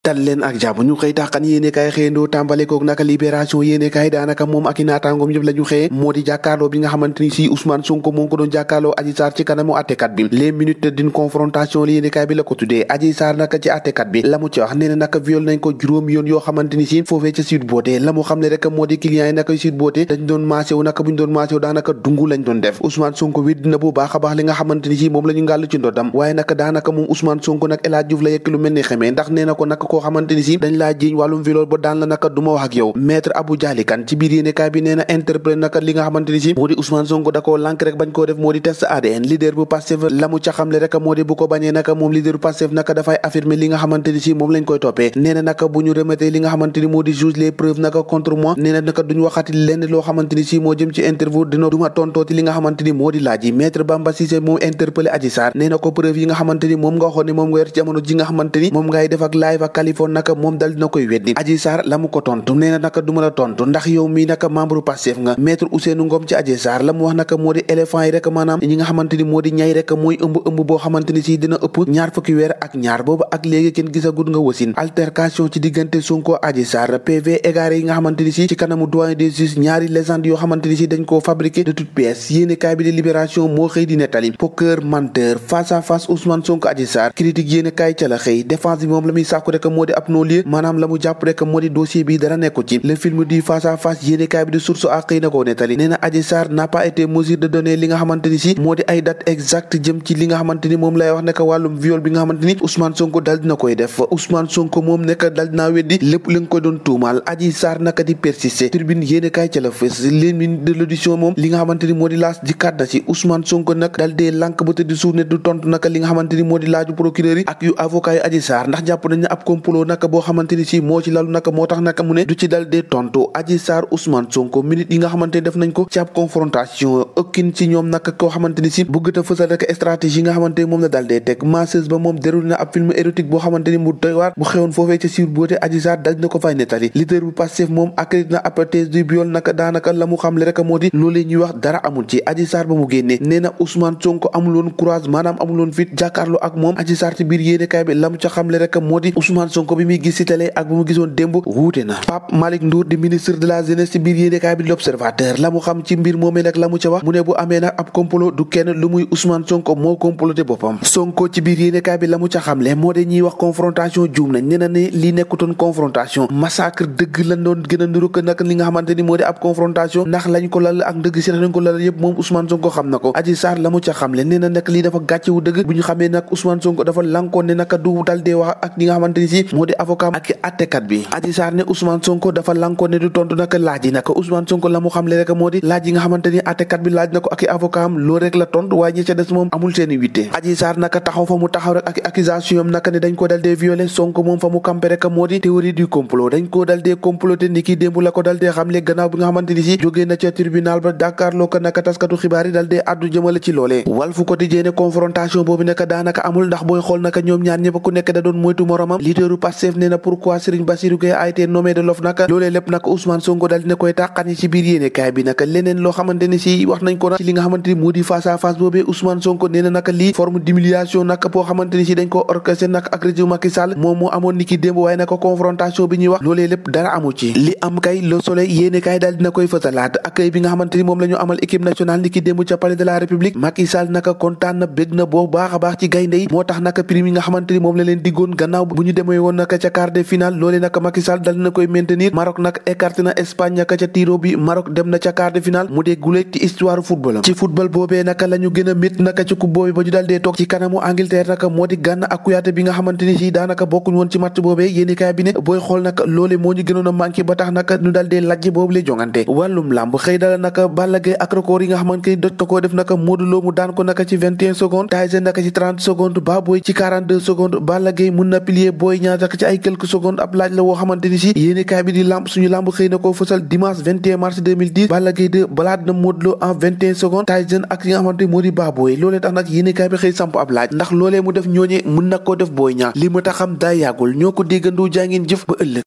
dal leen ak jàmm ñu xëy taxan yéene kaay xëyandoo tàmbale koog naka libération yéene kaay daanaka moom ak i naataangoom ñëpp la ñu xëyee moo di jàkkaarloo bi nga xamante ni si Ousmane Sonko moo ngi ko doon jàkkaarloo Adji Sarr ci kanamu attekat bi les minutes d'une confrontation li yéene kaay bi la ko tuddee Adji Sarr naka ci attekat bi la mu ci wax nee na naka viol nañ ko juróom yoon yoo xamante ni si foofee ca Sweet Beauté la mu xam ne rek moo di clients yi naka Sweet Beauté dañ doon maasé wu naka buñ doon maasé wu daanaka dungu lañ doon def Ousmane Sonko wi dina bu baax a baax li nga xamante ni si moom la ñu ngàll ci ndoddam waaye naka daanaka moom Ousmane Sonko nag El Hadji Diouf la yekk lu mel ni xamee ndax nee na ko naka koo xamante ni si dañ laa jiiñ wàllum viol ba daan la naka du ma wax ak yow maître Abou Dialy Kane ci biir yéenekaay bi nee na interprète naka li nga xamante ni si moo di Ousmane Sonko da koo lànk rek bañ koo def moo di test ADN leader bu Pastef la mu ca xamle rek moo di bu ko bañee naka moom leader bu Pastef naka dafay affirmer li nga xamante ni si moom lañ koy toppee nee na naka bu ñu remettre li nga xamante ni moo di juge les preuves naka contre moi nee na naka duñu waxati lenn loo xamante ni si moo jëm ci interview dina duma tontooti li nga xamante ni moo di laaj yi maître Bamba Cissé moom interpellé Adji Sarr nee na ko preuve yi nga xamante ni moom nga waxoon ne moom nga yor ci jamono ji nga xamante ni moom ngay def ak live ak Californie naka moom dal dina koy weddi Adji Sarr la mu ko tontu nee na naka du ma la tontu ndax yow mii naka membre Pastef nga maître Ousseynou Ngom ci Adji Sarr la mu wax naka moo di éléphant yi rek maanaam ñi nga xamante ni moo di ñay rek mooy ëmb boo xamante ni si dina ëpp ñaar fukki weer ak ñaar boobu ak léegi kenn gisagut nga wasin altercation ci diggante Sonko Adji Sarr PV égaré yi nga xamante ni si ci kanamu doyen des juges ñaari légende yoo xamante ni si dañ koo fabriqué de toutes pièces yéene kaay bi di libération moo xëy di nettali poker menteur face à face Ousmane Sonko Adji Sarr critique yéene kaay ca la xëy défense bi moom la muy sàkku rek moo di ab non-lieu maanaam la mu jàpp rek moo di dossier bi dara nekku ci le film du face à face yéene kaay bi di source ak xëy na koo nettali nee na Adji Sarr n'a pas été mesure de donner li nga xamante ni si moo di ay date exacte jëm ci li nga xamante ni moom lay wax nekk wàllum viol bi nga xamante ni Ousmane Sonko dal dina koy def Ousmane Sonko moom nekk dal dinaa weddi lépp li nga koy doon tuumaal Adji Sarr naka di persister tribune yéene kaay ca la fës les minutes de l'audition moom li nga xamante ni moo di laas di kàdda ci Ousmane Sonko nag dal dee lànk ba tëdd suuf ne du tontu naka li nga xamante ni moo di laaju procureur yi ak yu avocat yu Adji Sarr ndax jàpp nañ ne ab complot naka boo xamante ni si moo ci lalu naka moo tax naka mu ne du ci dal dee tontu Adji Sarr Ousmane Sonko minute yi nga xamante ni def nañ ko ci ab confrontation ëkkin ci ñoom naka koo xamante ni si bëgg ta fësal rek stratégie nga xamante ni moom la dal dee teg masseuse ba moom déroulé na ab film érotique boo xamante ni mu doy waar bu xewoon foofee ca Sweet Beauté Adji Sarr dal dina ko fay nettali leader bu Pastef moom accrédité na ab thèse du viol naka daanaka la mu xamle rek moo di loolee ñuy wax dara amul ci Adji Sarr ba mu génnee nee na Ousmane Sonko amuloon courage maanaam amuloon fit jàkkaarloo ak moom Adji Sarr ci biir yéenekaay bi la mu ca xamle rek moo di Ousmane Sonko bi muy gis ci télé ak bu mu gisoon démb wuute na Pape Malick Ndour di ministre de la jeunesse ci biir yéenekaay bi l'Observateur la mu xam ci mbir moomee nag la mu ca wax mu ne bu amee nag ab complot du kenn lu muy Ousmane Sonko moo comploté boppam Sonko ci biir yéenekaay bi la mu ca xamle moo de ñuy wax confrontation juum nañ nee na ne li nekkutoon confrontation massacre dëgg lañ doon gën a nuru ko nag li nga xamante ni moo di ab confrontation ndax lañ ko lal ak dëgg si lañ ko lal yëpp moom Ousmane Sonko xam na ko Adji Sarr la mu ca xamle nee na nag lii dafa gàcce wu dëgg bu ñu xamee nag Ousmane Sonko dafa lankoon ne naka du dal dee wax ak ñi nga xamante ni si moo di avocat ak attekat bi Adji Sarr ne Ousmane Sonko dafa lankoon ne du tontu naka laaj yi naka Ousmane Sonko la mu xamle rek moo di laaj yi nga xamante ni attekat bi laaj na ko ak avocat am loolu rek la tontu waaye ñi ca des moom amul seeni witte Adji Sarr naka taxaw fa mu taxaw rek ak accusation am naka ne dañ ko dal dee violé Sonko moom fa mu campé rek moo di théorie du complot dañ ko dal dee comploté ni ki démb la ko dal dee xamle gannaaw bi nga xamante ni si jógee na ca tribunal ba jàkkaarloo ko naka taskatu xibaar yi dal dee addu jëmale ci loolee Walf Quotidien ne confrontation boobu naka daanaka amul ndax booy xool naka ñoom ñaar ñëpp ku nekk da doon moytu moromam leaderu Pastef nee na pourquoi Serigne Bassirou Gueye a été nommé de l'OFNAC loolee lépp naka Ousmane Sonko dal dina koy tàqani ci biir yéenekaay bi naka leneen loo xamante ni si wax nañ ko na ci li nga xamante ni moo di face à face boobee Ousmane Sonko nee na naka lii forme d'humiliation naka boo xamante ni si dañ ko orchestré naka ak régime Macky Sall moom moo amoon ni ki démb waaye naka confrontation bi ñuy wax loolee lépp dara amu ci li am kay Le Soleil yéenekaay daal dina koy fësalaat accueil bi nga xamante ni moom la ñu amal équipe nationale ni ki démb ca palais de la République Macky Sall naka kontaan na bég na boo baax a baax ci gaynde yi moo tax naka prime yi nga xamante ni moom la leen diggoon gannaaw bu ñu demee woon naka ca quart de finale loolee naka Macky Sall dal na koy maintenir Maroc nag écarté na Espagne naka ca tiro bi Maroc dem na ca quart de finale mu dee guléet ci histoire football am ci football boobee naka la ñu gën a mét naka ci coupe boobu ba ñu dal dee toog ci kanamu Angleterre naka moo di Gana ak Kouyaté bi nga xamante ni si daanaka bokkuñ woon ci match boobee yéenekaay bi ne booy xool naka loolee moo ñu gënoon a manqué ba tax naka ñu dal dee lajj boobu lay jongante wàllum làmb xëy dala naka Balla Gaye ak record yi nga xamante ni doj ko koo def naka Modou Lo mu daan ko naka ci 21 secondes Tyson naka ci 30 secondes Baboy ci 42 secondes Balla Gaye mun na plier Boy Niang naka ci ay quelques secondes ab laaj la woo xamante ni si yéenekaay bi di lamb suñu lamb xëy na ko fësal dimanche 21 mars 2010 Balla Gaye 2 balaat na Modou Lo en 21 secondes Tyson ak yi nga xamante moo di Baboy loolee tax nag yéenekaay bi xëy samp ab laaj ndax loolee mu def ñooñe mun na koo def Boy Niang li ma tax xam daa yàggul ñoo ko déggandoo jaa ngeen jëf ba ëllëg